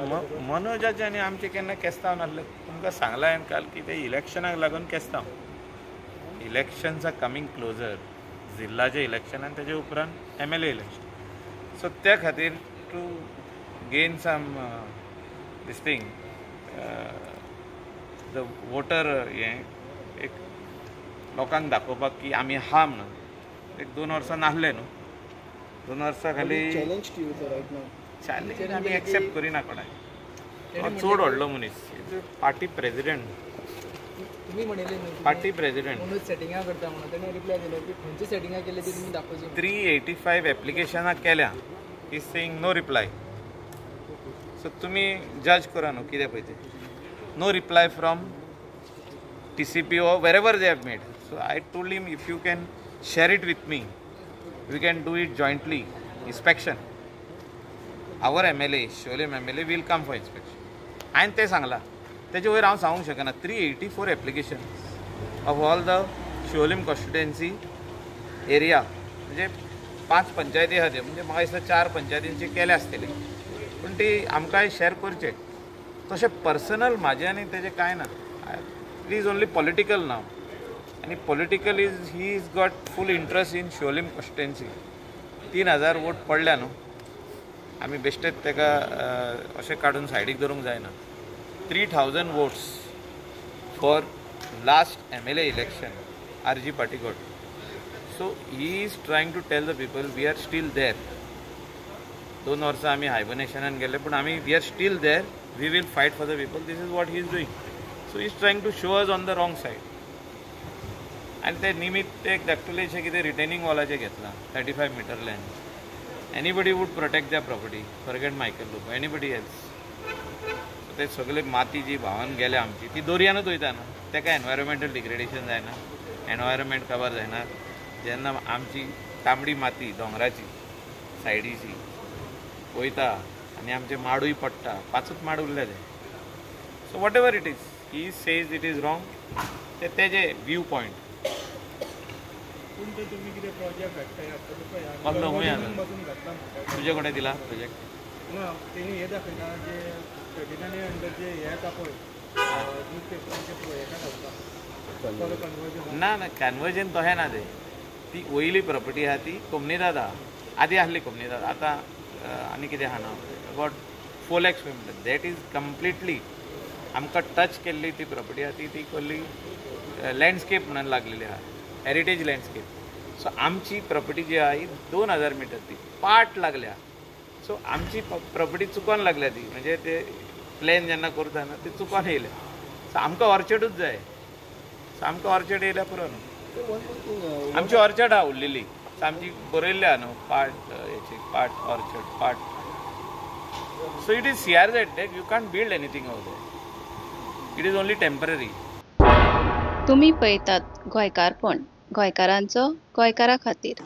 ना, मनोजाचे आनी आमचे केन्ना केस्तांव नासलें. तुमकां सांगलां हांवें काल की ते इलेक्शनाक लागून केस्तांव. Elections are coming closure, जिल्लाचे इलेक्शन आनी तेजे उपरांत MLA election. सो त्या खातीर to gain some this thing the voter हें एक लोकांक दाखोवपाक की आमी आहा म्हणून. एक 2 वर्सां नासले न्हू, 2 वर्सां खाली चॅलेंज आमी एक्सेप्ट करिना कोणाक. चड व्हडलो मनीस, पार्टी प्रेजिडेंट. तुम्ही म्हणिल्ले पार्टी प्रेजिडेंट मनोज सेटिंगा करता म्हणून, ताणें रिप्लाय दिलो की खंयची सेटिंगा केली ती तुमी दाखोवची. 385 एप्लिकेशनां केल्या, is saying no reply. So तुमी जज करा न्हू कितें पळय तें. No reply from TCP or wherever they have made. So I told him if you can share it with me, we can do it jointly inspection. Our MLA, Siolim MLA will come for inspection. हांवें तें सांगलां, तेजे वयर हांव सांगूंक शकना. 384 applications of all the Siolim constituency area, म्हणजे 5 पंचायती आहा त्यो, म्हणजे म्हाका दिसता 4 पंचायतींचे केले आसतले, पूण ती आमकांय शेअर करचे. तशें पर्सनल म्हाजें आनी तेजें कांय ना. It is only political नाव आनी political is he is got full interest in Siolim constituency. 3000 vote पडल्या न्हू, आमी बेश्टेच ताका अशें काडून सायडीक धरूंक जायना. 3000 votes for last MLA election RG party got. So he is trying to tell the people we are still there. 2 वर्सां आमी हायबनेशनान गेले, पूण आमी we are still there, we will fight for the people. This is what he is doing. So he is trying to show us on the wrong side. आनी ते निमित्त एक धाकटुलेशें कितें रिटेनिंग वॉलाचें घेतलां, 35 metre length. Anybody would protect their property, forget Michael Lobo, anybody else. ते सगळे माती जी व्हांवन गेल्या आमची ती दर्यानूच वयता न्हू, ताका एनवायरमेंटल डिग्रेडेशन जायना, एनवायरमेंट काबार जायना. जेन्ना आमची तांबडी माती दोंगराची सायडीची वयता आनी आमचे माडूय पडटा, 5 माड उरले ते. So whatever it is, he says it is wrong, ते तेजे व्यू पॉयंट. पूण ते तुमी कितें प्रोजेक्ट हाडटा तुजे कडेन दिला प्रोजेक्ट ना, तेणी हें दाखयला जे 39 अंडर जे हे येता पळय न्यूज पेपरांचे हेका घालता ना ना, कन्वर्जन तशें ना. तें ती वयली प्रॉपर्टी आहा ती कोमनीदाद आहा, आदी आसली कोमनीदाद, आतां आनी कितें आहा ना अबावट 4 lakhs म्हणटा. That is completely आमकां टच केल्ली ती प्रॉपर्टी आहा ती ती कसली लँडस्केप म्हणून लागलेली आहा, हेरिटेज लँडस्केप. सो आमची प्रॉपर्टी जी आहा ही 2000 मिटर ती पाट लागल्या. सो आमची प्रॉपर्टी चुकोन लागल्या ती, म्हणजे ते प्लॅन जेन्ना करता न्हू ते चुकोन येयल्या. सो आमकां ऑर्चर्डूच जाय. सो आमकां ऑर्चर्ड येयल्या पुरो न्हू, आमची ऑर्चर्ड आहा उरलेली. सो आमची बरयल्ली आहा न्हू पार्ट हेची, part orchard part. So it is CRZ that you can't build anything over there, it is only temporary. तुमी पळयतात गोंयकारपण, गोंयकारांचो गोंयकारा खातीर.